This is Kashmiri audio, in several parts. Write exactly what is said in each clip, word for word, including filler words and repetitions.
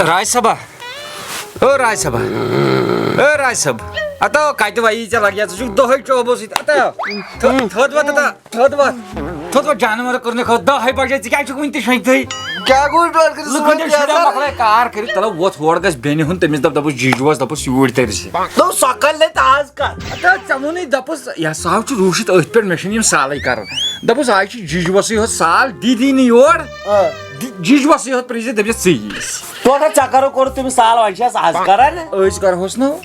راج صٲبا، او راج صٲبا، او راج صٲب، اَتو کَتہِ وَیی ژےٚ لَگہِ؟ ژٕ چھُکھ دۄہَے چوبو سۭتۍ۔ اَتو، تھٔ-، تھٔد وَتھ، اَتو، تھٔد وَتھ، تھٔد وَتھ، جانوَر کوٚرنہٕ خٲطرٕ دَہَے بَجے، ژٕ کیٛازِ چھُکھ وٕنہِ تہِ شۄنٛگۍ تھٕے؟ کیٛاہ گوٚو ڈۄڈ کٔرِتھ لُکَن صُبحن چھِ تہِ شُرٮ۪ن آسان؟ مۄکلٲے کار کٔرِتھ، تَلہٕ ووٚتھ ہورٕ گژھِ بیٚنہِ ہُنٛد، تٔمِس دَپ، دَپُس جِجوَس، دَپُس یوٗرۍ تٔرۍ زِ۔ دوٚپ سۄ کَلہِ لَتہِ آز کَتھ؟ اَتو ژےٚ ووٚنُے، دَپُس یہِ ہسا چھُ روٗشِتھ أتھۍ پٮ۪ٹھ، مےٚ چھُنہٕ یِم سالٕے کَرُن۔ دَپُس آز چھِ جِجوَسٕے یوت سال، دی دی نہٕ یور۔ آ۔ دی-، جِجوَسٕے یوت پرٛیٖزِ، دَپٮ۪س ژٕ ییٖز۔ ٹوٹھا ژےٚ کَرو کوٚرُتھ تٔمِس سال، وۄنۍ چھِ اَسہِ آز کَران۔ أسۍ کَرہوس نہٕ۔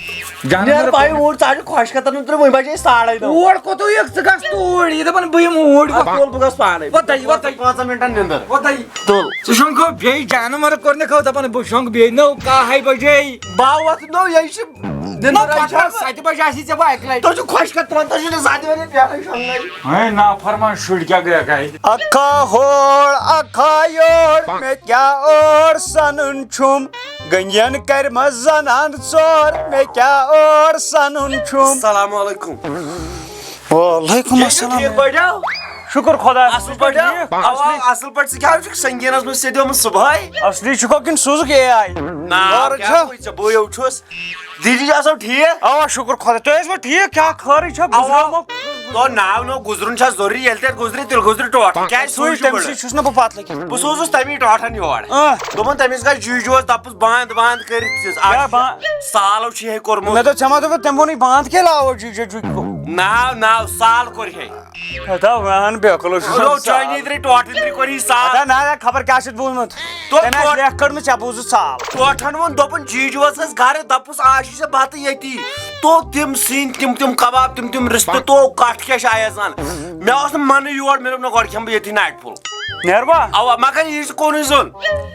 جانور نیر پَیہِ اوٗرۍ، ژٕ حظ چھُکھ خۄش کَتَن منٛز ترٛٲومٕتۍ، وۄنۍ بَجے ساڑَے نَو۔ اور کوٚت یِکھ ژٕ، گژھ توٗرۍ، یہِ دَپان بہٕ یِمہٕ اوٗرۍ۔ آ، تُل، بہٕ گژھٕ پانَے۔ وۄتھ یہِ، وۄتھ یہِ۔ پانٛژَن مِنٹَن نِندٕر۔ وۄتھ یہِ۔ تُل۔ ژٕ شۄنٛگکھو بیٚیہِ جانور کوٚرنَکھ، دَپان بہٕ شۄنٛگہٕ بیٚیہِ نٔو کاہَے بَجے۔ بہٕ وَتھٕ نٔو، یہِ چھِ نہ، نِندٕر پَتہٕ آسہِ۔ سَتہِ بَجہِ آسی ژےٚ بہٕ اَکہِ لَٹہِ۔ تُہۍ چھِو خۄش کَتھ تُلان، تۄہہِ چھُو نہٕ زیادٕ وَنان پرٛاران شۄنٛگنَے۔ ہے نافرمان شُرۍ کیٛاہ گٔیَکھ اَتہِ؟ اکھا ہور، اکھا یور، مےٚ کیٛاہ اور سَنُن چھُم؟ گٔنٛگین کَرِ منٛز زَنان ژور، مےٚ کیٛاہ اور سَنُن چھُم؟ السلام علیکم۔ وعلیکم ٹھیٖک چھِو؟ السلام۔ ٹھیٖک پٲٹھۍ؟ شُکُر خۄدایَس کُن، اَصٕل پٲٹھۍ؟ ٹھیٖک؟ اَوا، اَصٕل۔ اَصٕل پٲٹھۍ۔ ژٕ کیٛاہ چھُکھ سنگیٖنَس منٛز سیٚدیومُت صُبحٲے؟ اَصلی چھُکھا کِنہٕ سوٗزُکھ اے آی؟ نا، کیٛاہ چھا؟ پوٚز ژےٚ؟ بٕے یوت چھُس۔ دیٖدی چھِ آسان ٹھیٖک؟ اَوا، شُکُر خۄدایَس۔ تُہۍ ٲسۍوا ٹھیٖک؟ کیٛاہ خٲرٕے چھا؟ اَوا۔ گُزریومُت؟ تو ناو نو گُزرُن چھا ضروٗری؟ ییٚلہِ تَتہِ گُزرِ، تیٚلہِ گُزرِ ٹوٹھ۔ کیٛازِ سُے، سُے چھُ تٔمۍ بٔڑٕ۔ سۭتۍ چھُس نہٕ بہٕ پَتہٕ لٔگِتھ۔ بہٕ سوزُس تَمی ٹوٹھَن یور۔ آ۔ دوٚپُن تٔمِس گژھِ جُجوَس دَپُس بنٛد، بنٛد کٔرِتھ دِژ۔ کیٛاہ اَتھ بنٛد؟ سالو چھُ یِہے کوٚرمُت۔ مےٚ دوٚپ، ژےٚ ما دوٚپُتھ تٔمۍ ووٚنُے بنٛد کیٛاہ لاوو جُجو جُجو؟ ناو، ناو، سال کوٚر ہے۔ ہتا وَن بے عقل اوس۔ رو چٲنی درے ٹوٹھ اندری کوٚر یہِ سال۔ ہتا نہ، نہ، خبر کیٛاہ چھُتھ بوٗزمُت۔ تو تٔمۍ آسہِ ٹوٹھ-، لیکھ کٔڑمٕژ، ژےٚ بوٗزُتھ سال۔ ٹوٹھن ووٚن، دوٚپُن، جیجوس ٲس گرٕ، دوٚپُس، آز چھُے ژےٚ بتہٕ ییٚتی۔ تو تِم سِنۍ، تِم، تِم کباب، تِم، تِم رِستہٕ، تو کَٹھ کیٛاہ چھِ آیس زن؟ مےٚ اوس نہٕ منٕے یور، مےٚ دوٚپ، نہ، گۄڈٕ کھٮ۪مہٕ بہٕ ییٚتھی ناٹہِ پھوٚل۔ نیروا؟ اوا، مگر یہِ چھُ کُنُے زوٚن۔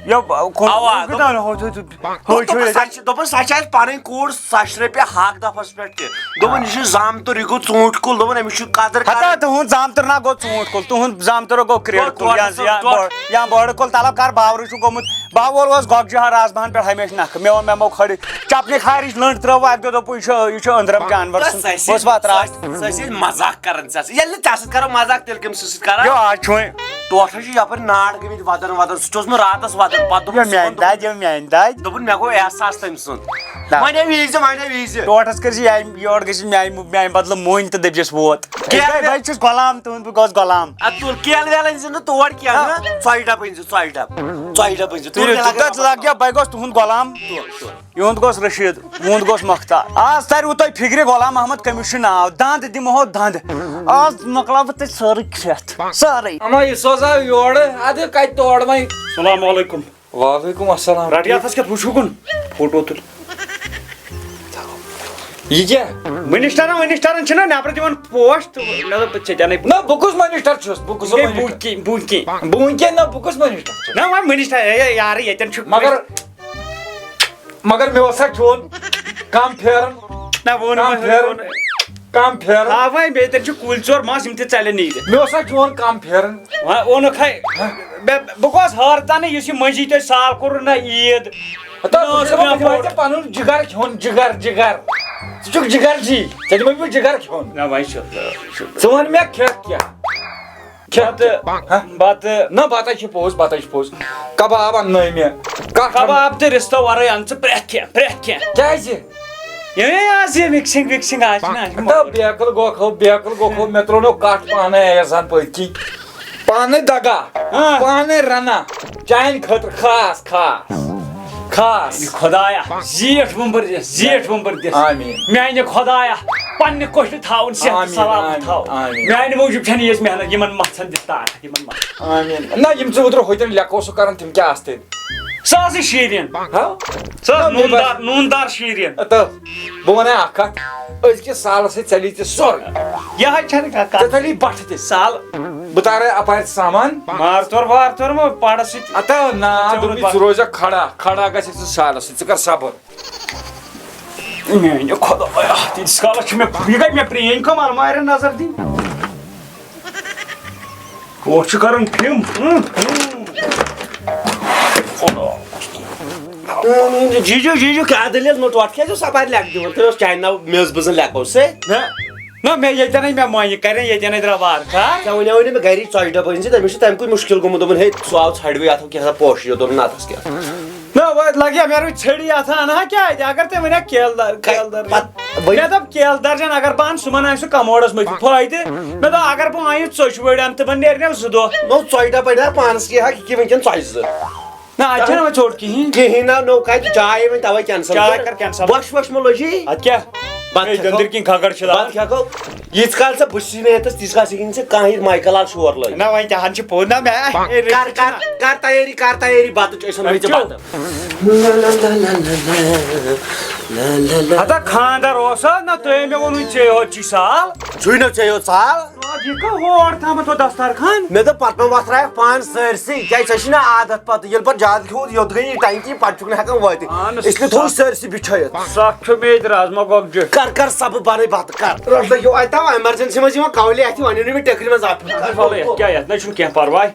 یہِ، کُن-، اوا، کُن-، دوٚپُن، ہُہ چھُ دوٚپُن، سۄ چھِ، دوٚپُن، سۄ چھِ اَسہِ پَنٕنۍ کوٗر، سۄ چھِ رۄپیہِ ہَتھ دَفَس پٮ۪ٹھ تہِ۔ دوٚپُن، یہِ چھُ زامتُر، یہِ گوٚو ژوٗنٛٹھۍ کُل۔ دوٚپُن، أمِس چھُ قدر ہتا، کَرٕنۍ۔ تُہُنٛد زامتُر نا گوٚو ژوٗنٛٹھۍ کُل، تُہُنٛد زامتُر گوٚو کرٛیڈ کُل، یا، یا بٔڑ-، یا بٔڑ کُل۔ تَلہٕ کَر باورٕے چھُ گوٚمُت۔ باوول اوس گۄگجہِ ہار آز بَہَن پٮ۪ٹھ ہمیشہِ نَکھٕ۔ مےٚ ووٚن، مےٚ مو کھٲلِتھ چَپنہِ خارِج لٔنٛڈ ترٛٲو، اَکہِ دۄہ دوٚپُن، یہِ چھُ، یہِ چھُ أنٛدرَم جانوَر سُنٛد۔ سۄ ٲس وَتھ راتھ۔ سۄ ٲسۍ أسۍ مذاق کَران ژےٚ سۭتۍ۔ ییٚلہِ نہٕ ژےٚ سۭتۍ کَرو مذاق، تیٚلہِ کٔمِس سۭتۍ کَرو؟ یو، آز چھُ وۄنۍ۔ ٹوٹھس چھِ یپٲرۍ نار گٔمٕتۍ ودان ودان، سُہ تہِ اوس مےٚ راتس ودان، پتہٕ یہِ دوٚپُن، میانہِ دادِ، یہِ میانہِ دادِ۔ دوٚپُن، مےٚ گوٚو احساس تٔمۍ سُنٛد۔ نہ۔ وۄنۍ یہِ ویٖزِ، وۄنۍ یہِ ویٖزِ۔ ٹوٹھس کٔرۍ زِ یہِ امہِ، یورٕ گٔژھِو میانہِ، میانہِ بدلہٕ مۄنۍ تہٕ دٔپۍزٮ۪س ووت۔ کیٛاہ؟ بہٕ چھُس غلام تُہُنٛد، بہٕ گوس غلام۔ ادٕ تُل کیلہٕ ویلہٕ أنۍ زِ نہٕ تور کینٛہہ، نہ۔ نہ؟ ژۄیہِ ڈبہٕ أنۍ زِ، ژۄیہِ ڈبہٕ۔ ژۄیہِ ڈبہٕ أنۍ زِ۔ تُلِو، تُلِو، تُلِو، تُلِو، بہٕ گوس تُہُنٛد غلام۔ تُل، تُل۔ یِہُنٛد گوٚژھ رشیٖد، یِہُنٛد گوٚژھ مۄختار۔ آز تَرِوٕ تۄہہِ فِکرِ غلام محمد کٔمِس چھُ ناو؟ دَنٛد دِمہو دَنٛد۔ آز مۄکلاو بہٕ تۄہہِ سٲرٕے کھرٛٮ۪تھ، سٲرٕے۔ اما یہِ سوزاو یورٕ، اَدٕ کَتہِ تورٕ وۄنۍ؟ السلام علیکم۔ وعلیکم السلام۔ رَٹہِ اَتھَس کٮ۪تھ، ہُہ چھُکُن فوٹو تُل۔ یہِ کیٛاہ؟ مِنِسٹَرَن وِنِسٹَرَن چھِنہ نٮ۪برٕ دِوان پوش تہٕ مےٚ دوٚپ ژےٚ دِنَے بہٕ۔ نہ، بہٕ کُس مِنِسٹَر چھُس؟ بہٕ کُس ہے، مِنِسٹَر؟ بہٕ کینٛہہ، بہٕ کینٛہہ۔ بہٕ وٕنکٮ۪ن نہ، بہٕ کُس مِنِسٹَر چھُس؟ نہ، وۄنۍ مِنِسٹَر، ہے، ہے، یارٕ ییٚتٮ۪ن چھُ۔ مگر مگر مےٚ اوسا چون کم پھیرن؟ نہ، ووٚن کم مےٚ، پھیرن؟ ووٚن۔ کم پھیرن؟ آ، وۄنۍ بیٚیہِ تیٚلہِ چھُ کُلۍ ژور مَس، یِم تہِ ژَلن نہٕ ییٚتہِ۔ مےٚ اوسا چون کم پھیرن؟ وۄنۍ اوٚنُکھ ہے۔ ہہ؟ بہٕ، بہٕ گوس حٲرتَنٕے، یُس یہِ مٔنٛزی تۄہہِ سال کوٚروٕ نہ عیٖد۔ ہتا، نہ بہٕ اوس چھُس مےٚ دَپان، بہٕ دِمے ژےٚ پَنُن جِگر کھیوٚن، جِگر، جِگر۔ ژٕ چھُکھ جِگر جی، ژےٚ دِمے بہٕ جِگر کھیوٚن۔ نہ، وۄنۍ چھُ، چھُ۔ ژٕ وَن مےٚ کھٮ۪تھ کیٛاہ؟ کھٮ۪تھ بَتہٕ، ہہ؟ بَتہٕ۔ نہ، بَتَے چھِ پوٚز، بَتَے چھِ پوٚز۔ کباب اَننٲے مےٚ۔ کَٹھ اَن-، کباب تہٕ رِستہٕ وَرٲے اَن ژٕ پرٛٮ۪تھ کینٛہہ، پرٛٮ۪تھ کینٛہہ۔ کیٛازِ؟ یِمے آز یہِ mixing وِکسِنٛگ آز چھِنہ، آز چھِ ہتا، مۄکلان۔ بیکٕل گوکھو، بیکٕل گوکھو، مےٚ ترٛوونو کَٹھ پانَے ایزان پٔتۍ کِنۍ۔ پانَے دَگا، ہاں۔ پانَے رَنان، چانہِ خٲطرٕ خاص، خاص۔ خاص۔ خۄدایا، زیٖٹھ وُمبٕر دِس، زیٖٹھ وُمبٕر دِس۔ آمیٖن۔ میانہِ خۄدایا، پننہِ کۄٹھِ تھاوُن صحت آمیٖن، سلامت آمیٖن، تھاوُن۔ آمیٖن۔ میانہِ موٗجوٗب چھنہٕ ییٚژ محنت یِمن مژھن دِتھ طاقت، یِمن مژھن۔ آمیٖن۔ نہ، یِم ژٕ اوترٕ ہوٚتٮ۪ن لیکو سُہ کران، تِم کیٛاہ آسہٕ تیٚلہِ؟ سۄ ٲسٕے شیٖریٖن۔ ہا؟ سۄ ٲس نہ، مےٚ نوٗن باسہِ دار، نوٗن دار شیٖریٖن۔ تہٕ بہٕ وَنَے اکھ کَتھ، أزکِس سالَس سۭتۍ ژَلی ژےٚ سورُے۔ یہِ حظ چھَنہٕ کانٛہہ کَتھ۔ ژےٚ ژَلی بَٹھٕ تہِ۔ سال۔ بہٕ تارَے اَپارِ سامان۔ مارتور وارتور مہ پَرَس سۭتۍ۔ ہتا نا، ژےٚ ووٚنُتھ دوٚپُے ژٕ بَٹھ۔ روزکھ کھڑا، کھڑا گژھکھ ژٕ سالَس سۭتۍ، ژٕ کر صبر۔ میٛانہِ خۄدایا، تیٖتِس کالَس چھِ مےٚ، یہِ گٔے مےٚ پرٛٲنۍ کٲم اَلمارٮ۪ن نظر دِنۍ۔ کوٹ چھُ کران فِم۔ ہُم، ہُم۔ خۄدا۔ جیجو، جیجو، کیٛاہ دٔلیٖل؟ نوٚٹ وَٹھ کیٛازِ اوس اَپارِ لیٚکھ دِوان؟ تۄہہِ اوس چانہِ ناوٕ میٚژ بٕزن لیٚکھو سۭتۍ۔ نہ، نہ، مےٚ ییٚتٮ۪نٕے مےٚ مۄنہِ کرے، ییٚتٮ۪نٕے درٛاو وارٕ کار۔ ژےٚ وَنیٛاوُے نہٕ مےٚ گَری ژۄچہِ ڈَبہٕ أنۍ زِ، تٔمِس چھُ تَمہِ کُے مُشکِل گوٚمُت، دوٚپُن، ہے، سُہ آو ژھَڑوٕے، اَتھ ہاو کیٛاہ سا پوشہِ یوت، دوٚپُن، نہ، تَس کیٛاہ۔ نہ، وۄنۍ لگہِ ہا مےٚ رُوِتھ ژھٔڑی اَتھٕ، اَنہٕ ہا کیٛازِ؟ اگر تٔمۍ وَنہِ ہا کیلہٕ دار، کیلہٕ دار۔ پتہٕ وۄنۍ مےٚ دوٚپ، کیلہٕ درجن اگر بہٕ اَنہٕ، سُہ ما اَنہِ سُہ کموڈس منٛز تہِ فٲیدٕ؟ مےٚ دوٚپ، اگر بہٕ اَنہٕ یہِ ژۄچہِ وٲڑۍ اَنہٕ، تِمن نیرِ نہ زٕ دۄہ۔ نو، ژۄیہِ ڈبہٕ بَڑِ ہا پانس کیٛاہ ہا، یہِ کہِ وٕنکیٚن ژۄچہِ زٕ۔ نہ، اَتہِ چھَنہٕ وۄنۍ ژوٚٹ کِہیٖنۍ۔ کِہیٖنۍ نہ، نو کَتہِ؟ چاے وۄنۍ تَوَے cancel۔ چاے کَر cancel۔ بۄچھِ وۄچھِ مہ لٔجی؟ اَدٕ کیٛاہ؟ بَتہٕ ہے، کھٮ۪کو۔ دٔنٛدٕر کِنۍ کھکھر چھِ بَتہٕ لگان۔ کھٮ۪کو۔ ییٖتِس کالَس ژےٚ بہٕ چھُس نہٕ ییٚتَس، تیٖتِس کالَس ہیٚکہِ نہٕ ژےٚ کانٛہہ یہِ مایکل آل شور لٲگِتھ۔ نہ، وۄنۍ تہِ ہَن چھِ پوٚز۔ نہ، مےٚ، ہے، کر، کر، کر تیٲری، کر تیٲری بَتٕچ، أسۍ اَنو یہِ ژےٚ بَتہٕ۔ ہتا خانٛدر اوس حظ، نہ تُہۍ مےٚ ووٚنُے ژےٚ یوت چھی سال۔ چھُے نہ ژےٚ یوت سال۔ یہِ کَتھ ہور تھامَتھ ہو دسترخان؟ مےٚ دوٚپ، پَتہٕ ما وۄتھراوکھ پانہٕ سٲرسٕے، کیٛازِ ژےٚ چھُے نہ عادت پَتہٕ، ییٚلہِ پَتہٕ زیادٕ کھیوٚوُت، یوٚت گٔیی ٹنکی، پَتہٕ چھُکھ نہٕ ہٮ۪کان وٲتِتھ۔ اَہَن، اس لیے تھوٚو سٲرسٕے بِچھٲیِتھ۔ سَکھ چھُ مےٚ ییٚتہِ رازما گۄگجہِ۔ کر، کر، سا بہٕ بَنَے بَتہٕ، کر۔ رَٹھ لَگیو، اَتہِ آو emergency منٛز یِوان کَولہِ اَتھِ، وۄنۍ أنِو نہٕ مےٚ ٹٮ۪کرِ منٛز اَتھ۔ اَدٕ وَلہٕ، یَتھ کیٛاہ، یَتھ نہ چھُنہٕ کینٛہہ پَرواے۔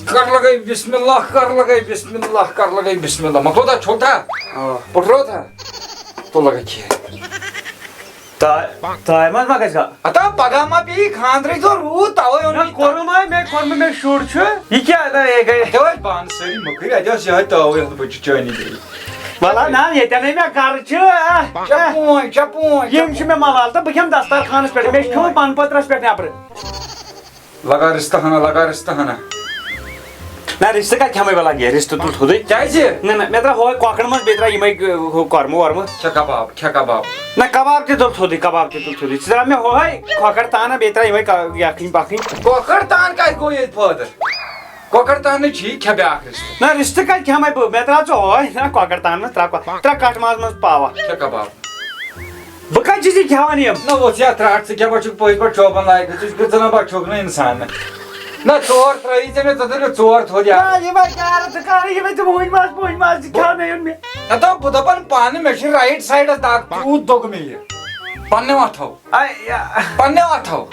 کر لگے بسم اللہ، کر لگے بسم اللہ، کر لگے بسم اللہ۔ مۄکلو تھا، چھوٚل تھا؟ آ۔ پھُٹرو تھا؟ تو لگے کھیٚے۔ تا-، تایہِ منٛز ما گژھِ گا؟ اتا پگاہ ما پیٚیہِ خانٛدرٕکۍ دۄہ روٗد، توے اوٚن نہ، مےٚ یہِ۔ کوٚرُم ہاے، مےٚ کوٚرمُت، مےٚ شُر چھُ۔ یہِ کیٛاہ، نہ، یہِ گٔے۔ اَتہِ ٲسۍ بانہٕ سٲری مٔکٕرۍ، اَتہِ ٲس یِہوٚے تٲوٕے یوت بٔچہِ چٲنی بیٚیہِ۔ وَلہٕ نہ، ییٚتٮ۪نٕے مےٚ گرٕ چھِ، آ، ژےٚ آ۔ پونٛۍ، ژےٚ پونٛۍ۔ یِم چھِ مےٚ ملال تہٕ بہٕ کھٮ۪مہٕ دسترخانَس پٮ۪ٹھ، مےٚ چھِ کھیوٚمُت پَنہٕ پٔترَس پٮ۪ٹھ نٮ۪برٕ۔ لگا رِستہٕ ہنا، لگا رِستہٕ ہنا۔ نہ، رِستہٕ کَتہِ کھٮ۪مَے بہٕ لگے، رِستہٕ تُل تھوٚدُے۔ کیٛازِ؟ نہ، نہ، مےٚ درٛاو ہُہے کۄکرَن منٛز، بیٚیہِ درٛاو یِمَے، ہُہ، کۄرمہٕ وۄرمہٕ۔ کھےٚ کباب، کھےٚ کباب۔ نہ، کباب تہِ تُل تھوٚدُے، کباب تہِ تُل تھوٚدُے۔ ژٕ درٛاو مےٚ ہُہے کۄکر تانہ، بیٚیہِ درٛاو یِمَے ک-، یَکھٕنۍ پَکھٕنۍ۔ کۄکر تان کَتہِ گوٚو ییٚتہِ پٲدٕ؟ کۄکر تانٕے چھی، کھےٚ بیٛاکھ رِستہٕ۔ نہ، رِستہٕ کَتہِ کھٮ۪مَے بہٕ؟ مےٚ ترٛاو ژٕ ہُہے، نہ، کۄکر تانہٕ منٛز ترٛاو کۄ-، ترٛاو کَٹھ ماز منٛز پاوا۔ کھےٚ کباب۔ بہٕ کَتہِ چھُس یہِ کھٮ۪وان یِم؟ نہ، اوس یا ترٛٹھ، ژٕ کیٛاہ پَتہٕ چھُکھ پٔزۍ پٲٹھۍ چوبَن لایق؟ ژٕ چھُکھ زَن پَتہٕ چھُکھ نہٕ اِنسان۔ نہ، ژور ترٛٲیی ژےٚ مےٚ، ژٕ دَپ مےٚ ژور تھوٚد یا۔ نہ، یہِ وۄنۍ کیٛاہ، ژٕ کَرٕ یہِ وۄنۍ ژٕ مُہِنۍ ماز، مُہِنۍ ماز، ژٕ کھٮ۪وان نہ یُن مےٚ۔ نہ، دَپ، بہٕ دَپَن پانہٕ، مےٚ چھُ right sideَس دَگ، تیوٗت دوٚگ مےٚ یہِ۔ پَننیو اَتھو۔ آے، یا۔ پَننیو اَتھو۔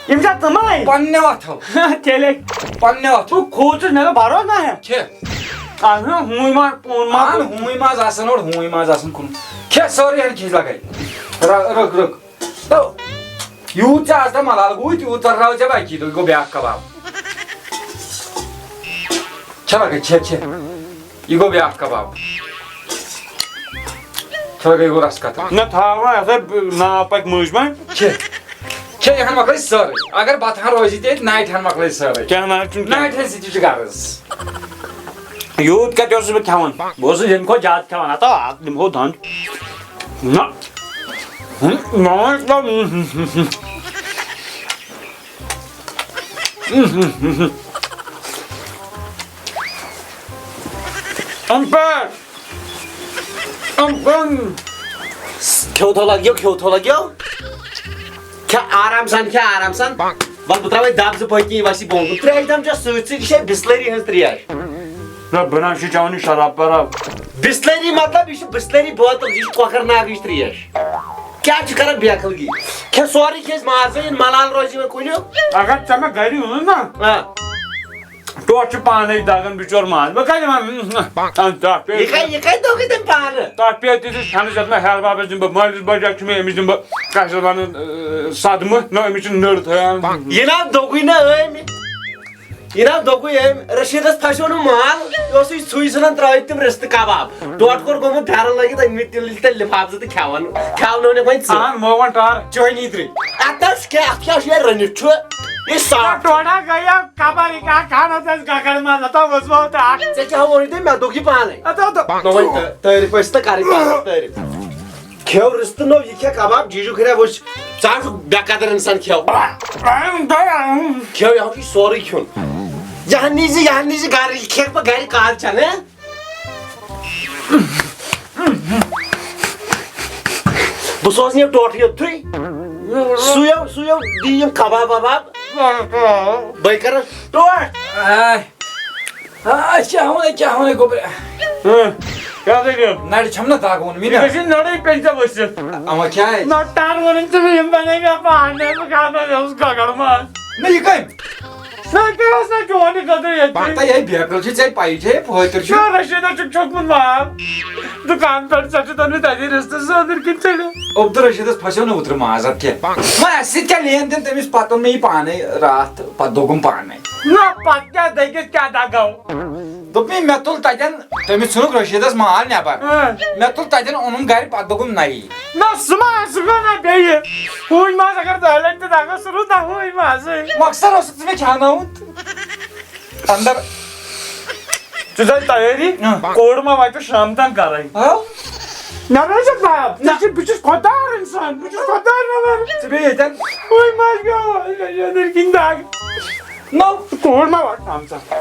یِم چھا تِمَے؟ پَننیو اَتھو۔ تیٚلے۔ پَننیو اَتھو۔ ژٕ کھوٗژُس، مےٚ دوٚپ بَروس نہ ہٮ۪کھ۔ کھے۔ اَہَن، ہوٗنۍ ماز، پوٗن ماز۔ اَہَن، ہوٗنۍ ماز آسَن اورٕ، ہوٗنۍ ماز آسَن کُن۔ کھے سٲرٕے ہَن کھیٚچھ لَگَے۔ رُک، رُک۔ تو، یوٗت ژےٚ آز تام ملال گوٚوُے، تیوٗت ژَلراوَے ژےٚ بہٕ اَکی دۄہ۔ یہِ گوٚو بیٛاکھ کباب۔ کھےٚ لَگَے، کھےٚ، کھےٚ۔ یہِ گوٚو بیٛاکھ کباب۔ کھےٚ لَگَے، یہِ گوٚو رَس قطرٕ۔ نہ، تھاو وۄنۍ، یَتھ ہا ناو پَکہِ مٔنٛزۍ منٛز۔ کھےٚ۔ کھےٚ، یہِ ہَن مۄکلٲے سٲرٕے۔ اگر بَتہٕ ہَن روزِ تہِ ییٚتہِ، night ہَن مۄکلٲے سٲرٕے۔ کینٛہہ نہ حظ چھُنہٕ کینٛہہ۔ Night ہَن سۭتۍ چھُ غرض۔ یوٗت کَتہِ اوسُس بہٕ کھٮ۪وان؟ بہٕ اوسُس ییٚمہِ کھۄتہٕ زیادٕ کھٮ۪وان۔ ہتا اَکھ دِمہو دَنٛد۔ نہ۔ کھیوٚو تھو لگیو، کھیوٚو تھو لگیو۔ کھےٚ آرام سان، کھےٚ آرام سان۔ وَلہٕ بہٕ ترٛاوَے دَب زٕ پٔتۍ کِنۍ، یہِ وَسہِ بۄن کُن۔ ترٛیش دَم چھےٚ سۭتۍ سۭتۍ، یہِ چھےٚ بِسلٔری ہٕنٛز ترٛیش۔ نہ، بہٕ نہ چھُس چٮ۪وان یہِ شراب پراب۔ بِسلٔری مطلب، یہِ چھِ بِسلٔری بوتل، یہِ چھِ کۄکَر ناگٕچ ترٛیش۔ کیٛاہ چھُ کران بے عقل گی؟ کھےٚ سورُے، کھیٚیہِ مازٕے، ملال روزِ وۄنۍ کُنیُک۔ اگر ژےٚ مےٚ گرِ اوٚنُتھ نا، آ۔ ٹوٹھ چھُ پانے دگان بِچور ماز۔ بہٕ کتہِ وَنہٕ، اَن تَتھ پیٚٹھ۔ یہِ کَتہِ، یہِ کَتہِ دوٚگُے تٔمۍ پانہٕ؟ تَتھ پیٚٹھ تہِ چھُس کھٮ۪نَس یَتھ مےٚ ہیٚلپ ویلپ دِمہٕ بہٕ، مٲلِس بَچَس چھُ مےٚ، أمِس دِمہٕ بہٕ، کیٛاہ چھِ اَتھ وَنان، اۭں، صدمہٕ۔ نہ، أمِس چھِ نٔر تھٲیان۔ یہِ نا دوٚگُے نا أمۍ۔ یہِ نا دوٚگُے أمۍ۔ رشیٖدَس پھَسیو نہٕ مال، یہِ اوسُے ژھُے ژھٕنان ترٛٲوِتھ تِم رِستہٕ کَباب۔ ٹوٹھ کوٚر گوٚمُت پھیرن لٲگِتھ، أنۍ مٕتۍ تِلہٕ تِلہٕ لِفاف زٕ تہٕ کھٮ۪وان، کھٮ۪ونٲونَکھ وۄنۍ ژٕ۔ اَہَن، مو وَن ٹار۔ چٲنی درٕے۔ اَتھ نہ حظ کیٛاہ، اَتھ کیٛاہ چھُ یہِ رٔنِتھ چھُ؟ یہِ صاف چھُ۔ ٹوٹھا گٔیو کبر، یہِ کیٛاہ کھانَس اَسہِ گَگَر منٛز؟ ہَتو وٕچھمو تہٕ اَکھ۔ ژےٚ کیٛاہ ووٚنُے تٔمۍ؟ مےٚ دوٚپ یہِ پانَے۔ ہَتو دوٚپ۔ نہ وۄنۍ تٲ-، تعٲریٖف ٲسۍ تہٕ کَرٕنۍ پانَس تعٲریٖف۔ کھیو رِستہٕ نوٚو، یہِ کھےٚ کباب، جیجو کھریا وٕچھ، ژٕ ہا چھُکھ بے قدر اِنسان، کھیو۔ کھیو، یہِ ہا چھُے سورُے کھیوٚن۔ یہِ ہا نیٖزِ، یہِ ہا نیٖزِ گَرٕ، یہِ کھیٚکھ بہٕ گَرِ کالہٕ چٮ۪نہٕ۔ بہٕ سوزٕ یہِ ٹوٹھ یوٚتھُے۔ سُے یو، سُے یو دی یِم کباب وباب۔ بہٕ کَرٕ ٹوٹھ۔ آے۔ آ، أسۍ کیٛاہ وَنو، کیٛاہ وَنو، گوٚبرا؟ ہہ، کیٛاہ دٔلیٖل؟ نَرِ چھَم نہ دَگ ووٚن مےٚ یہِ نا۔ گژھِ نٔرٕے پیٚیہِ ژےٚ ؤسِتھ۔ اَما کیٛازِ؟ نہ، ٹَر ووٚنُن ژےٚ مےٚ، یِم بَنٲے مےٚ پانہٕ، بہٕ کَرٕ نہٕ، مےٚ اوس گَگَر منٛز۔ نہ، یہِ کٔمۍ؟ نہ، کیٛاہ اوس نہ چون یہِ گَدُر ییٚتہِ؟ پَتہ یہِ بیکٕل چھِ ژےٚ پَیی چھےٚ، یہِ پھٲتِر چھُ۔ نہ، رشیٖدَس چھُکھ چھوٚکمُت مال۔ دُکان پٮ۪ٹھ، ژےٚ چھُتھ اوٚنمُت اَتی رِستہٕ زٕ أنٛدٕرۍ کِنۍ ژٔلِتھ؟ عبدالرشیدس پھسیو نہٕ اوترٕ ماز، ادٕ کیٛاہ؟ وۄنۍ اَسہِ سۭتۍ کیٛاہ لین دین؟ تٔمِس پتہٕ اوٚن مےٚ یہِ پانے راتھ، پتہٕ دوٚگُم پانے۔ نہ، پتہٕ کیٛاہ دٔگِتھ کیٛاہ دگو؟ دوٚپ مےٚ، مےٚ تُل تتٮ۪ن، تٔمِس ژھٕنُکھ رشیدس مال نٮ۪بر۔ اۭں۔ مےٚ تُل تتٮ۪ن، اوٚنُم گرِ، پتہٕ دوٚگُم نَیی۔ نہ، سُہ ما، سُہ گوٚو نہ بیٚیہِ۔ ہوٗنۍ ماز اگر دۄیہِ لٹہِ تہِ دگو، سُہ روٗد نہ ہوٗنۍ مازٕے۔ مۄخصر اوسُکھ ژٕ مےٚ کھیٛاناوُن۔ اندر۔ ژٕ تھٲے تیٲری، اۭں۔ کوٗر ما واتہِ شام تام گرے۔ ہاو؟ مےٚ روزِ باب، ژٕ چھِ، بہٕ چھُس خۄدار انسان، بہٕ چھُس خۄدار نفر۔ ژٕ بیٚہہ ییٚتٮ۪ن۔ وۄنۍ ما آسہِ مےٚ أنٛدٕرۍ کِنۍ دگ؟ نو۔ کوٗر ما واتہِ شام تام؟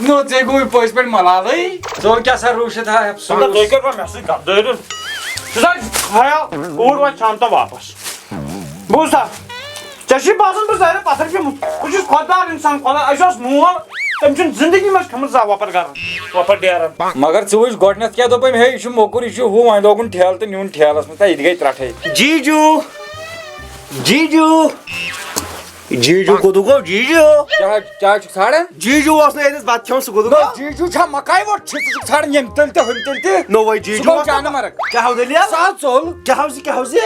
نو، ژےٚ گوٚوُے پٔزۍ پٲٹھۍ ملالٕے۔ ژٕ کیٛاہ سا روٗشِتھ ہا ہٮ۪پھ سُہ؟ نہ، تُہۍ کٔرِو مےٚ سۭتۍ کَتھ، دٲرِو۔ ژٕ تھٲے خیال، کوٗر واتہِ شام تام واپس۔ بوٗزتھا؟ ژےٚ چھُے باسان بہٕ زہرِ پتھر پیوٚمُت؟ بہٕ چھُس خۄدار انسان، خۄدا، اَسہِ اوس مول، تٔمۍ چھُنہٕ زندگی منٛز کھیوٚمُت زانٛہہ وۄپر گرن، وۄپر ڈیرن۔ مگر ژٕ وٕچھ، گۄڈٕنٮ۪تھ کیٛاہ دوٚپُن، ہے، یہِ چھُ موٚکُر، یہِ چھُ ہُہ، وۄنۍ لوگُن ٹھیلہٕ تہٕ نیوٗن ٹھیلس منٛز، تہٕ یہِ تہِ گٔے ترٛٹھے۔ جیجو، جیجو، جیجو کوٚت گوٚو جیجو؟ کیٛاہ، کیٛاہ چھُکھ ژھانٛڈان؟ جیجو اوس نہٕ اَتٮ۪س بتہٕ کھٮ۪وان، سُہ کوٚت نہ، گوٚو؟ جیجو چھا مکاے ووٚٹ چھِ ژٕ چھُکھ ژھانٛڈان ییٚمہِ تٔلۍ تہِ ہُمہِ تٔلۍ تہِ؟ نوٚوے جیجو سُہ گوٚو اوس نہٕ۔ جانہٕ مرگ۔ کیٛاہ ہاو دٔلیٖل؟ سُہ ہا ژوٚل۔ کیٛاہ ہاو زِ، کیٛاہ ہاو زِ؟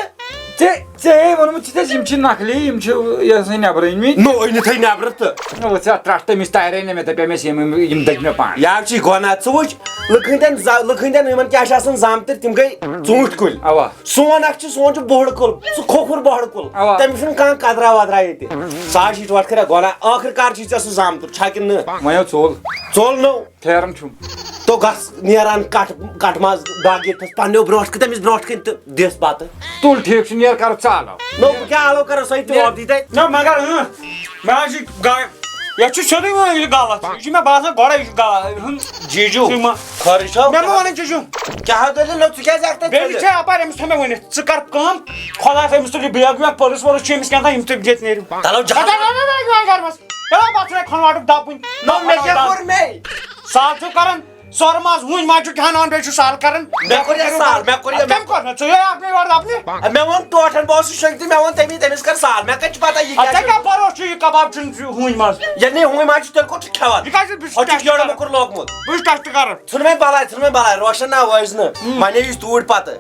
ژےٚ، ژےٚ ووٚنمُت چھُ ژےٚ، یِم چھِ نقلی، یِم چھِ یہِ ہسا یہِ نٮ۪برٕ أنۍ مٕتۍ۔ نو، أنِتھ ہے نٮ۪برٕ تہٕ۔ نہ، وۄنۍ ژےٚ اَتھ ترٛٹھ تٔمِس تارے نہ مےٚ، دَپے مےٚ یِم، یِم، یِم دٔگۍ مےٚ پانہٕ۔ یہِ ہاو چھِ گۄناہ، ژٕ وٕچھ، لُکہٕ ہٕنٛدٮ۪ن ز-، لُکہٕ ہٕنٛدٮ۪ن یِمن کیٛاہ چھِ آسان زامتٕرۍ، تِم گٔے ژوٗنٛٹھۍ کُلۍ۔ اَوا۔ سون اکھ چھُ، سون چھُ بۄہڑٕ کُل، سُہ کھوکھُر بۄہڑٕ کُل۔ اَوا۔ تٔمِس چھُنہٕ کانٛہہ قدرا ودرا ییٚتہِ۔ سُہ ہا چھِ یِتھ پٲٹھۍ کران گۄناہ۔ ٲخٕر کار چھُے ژےٚ سُہ زامتُر، چھا کِنہٕ نہٕ؟ وۄنۍ ہو ژوٚل۔ ژوٚل نو۔ پھیران چھُم۔ تو گژھ نیران کٹھ، کٹھ منٛز دگ ییٚتھس پننیو برونٛٹھ کن، تٔمِس برونٛٹھ کن تہٕ دِس بتہٕ۔ تُل ٹھیٖک چھُ، نیر کرو ژالو۔ نو بہٕ کیٛاہ آلو کرو، سۄے تہِ وۄپدی تتہِ۔ نہ مگر اۭں، مےٚ حظ چھِ گا-، یتھ چھُ سیوٚدُے وۄنۍ یہِ غلط۔ یہِ چھُ مےٚ باسان گۄڈے یہِ چھُ غلط۔ ہُم، جیجو، ژٕ ما-، خٲرٕے چھو؟ مےٚ ما وَنان جیجو۔ کیٛاہ دٔلیٖل؟ نو ژٕ کیٛازِ اکھ تَتہِ بیٚیہِ ژٔلِتھ؟ چھےٚ اپارِ أمِس تھٲو مےٚ ؤنِتھ، ژٕ کر کٲم، خۄدایَس أمِس تُلہِ بیگ ویگ، پٔرٕس ؤرٕس چھُ أمِس کیٛاہ تام، یِم تہِ ییٚتہِ نیرِو۔ تَلو جہاز۔ تَلو، تَلو، تَلو، تَلو، گرمس۔ ہے، پتہٕ ژھٕنَے کھۄنوَٹُک دَب وٕنہِ۔ نہ، مےٚ کیٛاہ کوٚر مے؟ سال چھُ کران، سۄرٕ ماز وٕنہِ ما چھُ کھٮ۪ناوان، بیٚیہِ چھُ سال کران۔ مےٚ کوٚر یہِ سال، مےٚ کوٚر یہِ، اَدٕ کٔمۍ کوٚر نہٕ؟ ژٕ یہِ اَپنٕے یورٕ دَپنہِ۔ مےٚ ووٚن ٹوٹھن، بہٕ اوسُس شۄنٛگتھٕے، مےٚ ووٚن تٔمی، تٔمِس کر سال، مےٚ کَتہِ چھِ پَتہ یہِ اَدٕ کیٛاہ ژےٚ چھُ؟ کیٛاہ بروسہٕ چھُ یہِ کباب چھُنہٕ ہوٗنۍ ماز؟ ییٚلہِ نہٕ یہِ ہوٗنۍ ماز چھُ، تیٚلہِ کوٚت چھُ کھٮ۪وان؟ یہِ کَتہِ چھُ، بہٕ چھُس اَتھ چھُ test یورٕ کران۔ موٚکُر لوگمُت۔ بہٕ چھُس test کران۔ ژھٕن وۄنۍ بَلاے، ژھٕن وۄنۍ بَلاے، روشن نا وٲسۍ نہٕ۔ وۄنۍ یی أسۍ توٗرۍ پَتہٕ۔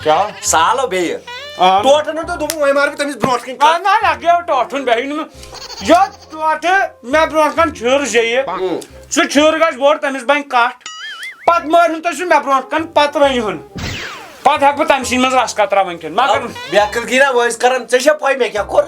کیٛاہ؟ سالو بیٚیہِ۔ آ۔ ٹوٹھن ہُنٛد تہٕ دوٚپُن، وۄنۍ مارٕ بہٕ تٔمِس برونٛٹھ کِنۍ آ، کَتھ۔ نہ، نہ، گٔیو ٹوٹھُن بیٚیہِ نہٕ مےٚ۔ یوٚت ٹوٹھٕ مےٚ برونٛٹھ کَنہِ چھُر زیٚیہِ، اۭں۔ سُہ چھُر گژھِ بوٚڑ، تٔمِس بَنہِ کَٹھ۔ پَتہٕ مٲرِہُن تُہۍ سُہ مےٚ برونٛٹھ کَنہِ، پَتہٕ رٔنِہُن۔ پَتہٕ ہٮ۪کہٕ بہٕ تَمہِ سٕنٛدِ منٛز رَس قطرہ وٕنکٮ۪ن۔ مگر بے عقل گی نا وٲنٛسہِ کران، ژےٚ چھےٚ پَے مےٚ کیٛاہ کوٚر؟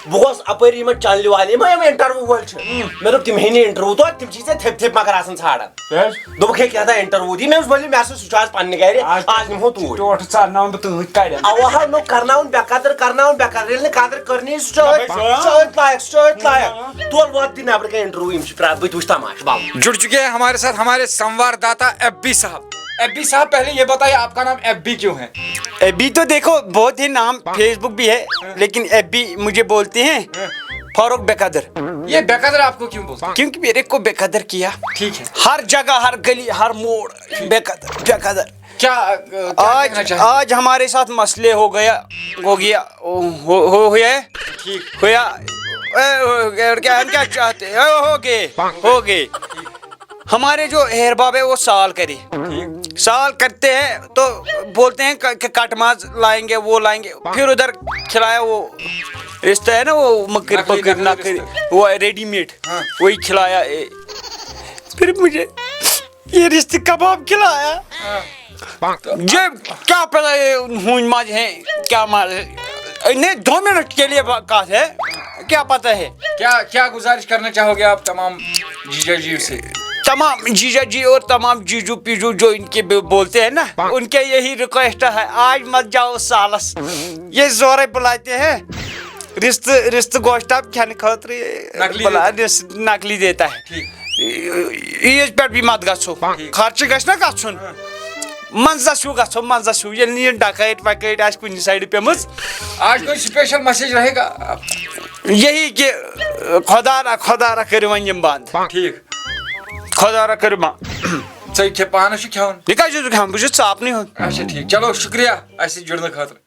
بہٕ گوس اَپٲرۍ یِمَن چَنلہِ والٮ۪ن، یِم، یِم interview وٲلۍ چھِ۔ اۭں۔ مےٚ دوٚپ، تِم ہیٚیہِ نہٕ interview تور، تِم چھِ ژےٚ تھٔپۍ تھٔپۍ مگر آسان ژھانٛڈان۔ کیٛازِ؟ دوٚپُکھ، ہے، کیٛاہ تام interview دی۔ مےٚ اوس ؤلِو، مےٚ ہسا سُہ چھُ آز پننہِ گرِ، آز آز نِمہو توٗرۍ۔ ٹوٹھ ژارناوُن بہٕ تُہٕنٛدۍ کَرٮ۪ن۔ اَوا ہا، نو، کرناوُن بے قدر، کرناوُن بے قدر۔ ییٚلہِ نہٕ قدر کٔرنی، سُہ چھُ نہ، أتھۍ، بے سُہ چھُ أتھۍ لایق، سُہ چھُ أتھۍ لایق۔ نہ۔ تول وَتھ دِ نٮ۪برٕ کَنہِ interview، یِم چھِ پرٛا-، بہٕ تہِ وٕچھِ تماشہٕ، بَل۔ जुड़ चुके हैं हमारे साथ हमारे संवाददाता एफ बी साहब। एफ बी साहब, पहले ये बताइए, आपका नाम एफ बी क्यों है? एफ बी तो देखो, बहुत ही नाम, Facebook भी है, लेकिन एफ बी मुझे बोलते हैं फारूक बेकदर। ये बेकदर आपको क्यों बोलते हैं? क्योंकि मेरे को बेकदर किया। ठीक है। हर जगह, हर गली, हर मोड़, बेकदर, बेकदर। क्या, अ, क्या आज, कहना चाहते हैं? आज हमारे साथ मसले हो गया, हो गया, हो, हो, हो गया है? ठीक। होया, ए, हो गया, क्या, हम क्या चाहते हैं? हो, हो गए, हो गए। हमारे जो हेर बाब है, वो साल करे। ठीक। साल करते हैं तो बोलते हैं क-, कि कट मांस लाएंगे, वो लाएंगे। फिर उधर खिलाया वो रिश्ता है ना, वो मकर, नकली, मकर, नकली नकली, रिश्ता। वो रेडीमेड, हाँ। वही खिलाया, ए। फिर मुझे ये रिश्ते कबाब खिलाया। हाँ। ये क्या पता ये हूंज माज है, क्या माज है? नहीं, दो मिनट के लिए बा-, बात है, क्या पता है? क्या, क्या गुजारिश करना चाहोगे आप तमाम जीजा जी से? तमाम जीजा जी और तमाम जीजू पीजू जो इनके ब-, बोलते हैं ना, उनके यही रिक्वेस्ट है, आज मत जाओ सालस। ये जोरे बुलाते हैं, रिश्त, रिश्त गोश्त आप खाने खातिर नकली बला-, देता है। रिश्त नकली देता है। ठीक। عیٖد پٮ۪ٹھ بیٚیہِ مت گژھو۔ ٹھیٖک۔ خرچہٕ گژھِ نہ گژھُن۔ منٛزس ہیوٗ گژھو، منٛزس ہیوٗ، ییٚلہِ نہٕ یہِ ڈکٲیِتھ وکٲیِتھ آسہِ کُنہِ سایڈٕ پیٚمٕژ۔ آج کوئی special message رہے گا آپ؟ یہی کہ خۄدا را، خۄدا را کٔرِو وۄنۍ یِم بنٛد۔ ٹھیٖک۔ خۄدا را کٔرِو بنٛد۔ ژٕ کھےٚ پانس چھُ کھٮ۪وان؟ یہِ کَتہِ چھُس بہٕ کھٮ۪وان؟ بہٕ چھُس ژاپنٕے ہوت۔ اچھا ٹھیٖک، چلو شُکریہ اَسہِ سۭتۍ جُڑنہٕ خٲطرٕ۔